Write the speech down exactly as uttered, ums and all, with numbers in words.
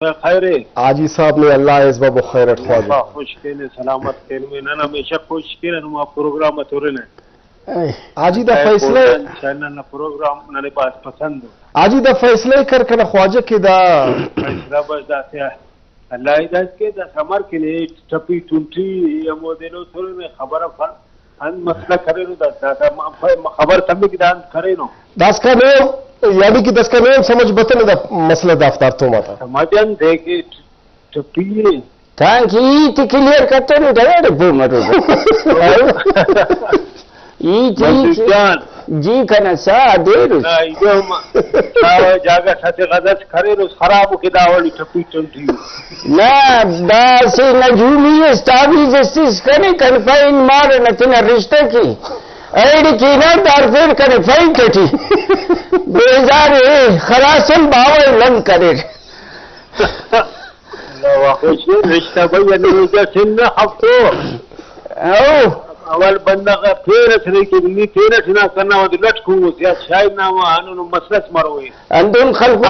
خیر ءِ۔ حاجی صاحب نے اللہ ازبہ بخیر اٹ خواجہ۔ اللہ خوش کینہ، سلامت کینہ، نن ہمیشہ کوشش کینہ نما پروگرام ءِ تورنہ۔ اے، حاجی دا اے فیصلہ۔ گولڈن چینل نا پروگرام ننے بھاز پسند ءِ۔ حاجی دا فیصلہ ءِ کر کنا خواجہ کہ دا فیصلہ بس داسہ اللہ ہدایت کے، داسہ امر کنے ٹپی ٹنٹی ہمودے نو تورنہ خبر اف۔ انت مسئلہ کرینو دا، دا، دا م-، م-، خبر تمک دا انت کرینو۔ داسکان نو، یعنی کہ داسکان نو سمجھ بتنے دا مسئلہ دافتار تو ماتا۔ سمجھ انت دے کہ ٹ-، ٹپی اے۔ تانکہ ای تے کلیئر کتنے دا اڑے بو مرو۔ ای ٹھیک۔ منظور جان۔ جی کنا سا دیر اس۔ نا، ایدے ہم سا جاگہ سا تے غزل کرینس خراب کے دا اولی ٹپی ٹنٹی۔ نا، دا سے نجومی اس تعویذ اس اس کنے کن پین مار نہ تینا رشتہ کی۔ ایڑی کی نا دار پین کنے پین کٹی۔ بیزار اے خلاصن باوہ لنگ کریر۔ اللہ واہ، خوش اے، رشتہ بھائی، انو جا سن نہ ہفتو۔ او۔ اول بندغ پین اس نہیں کہ نی پین اس نہ کرنا، وہ لٹ کو یا شاید نامہ، انو مسلس مروے۔ اندن خلق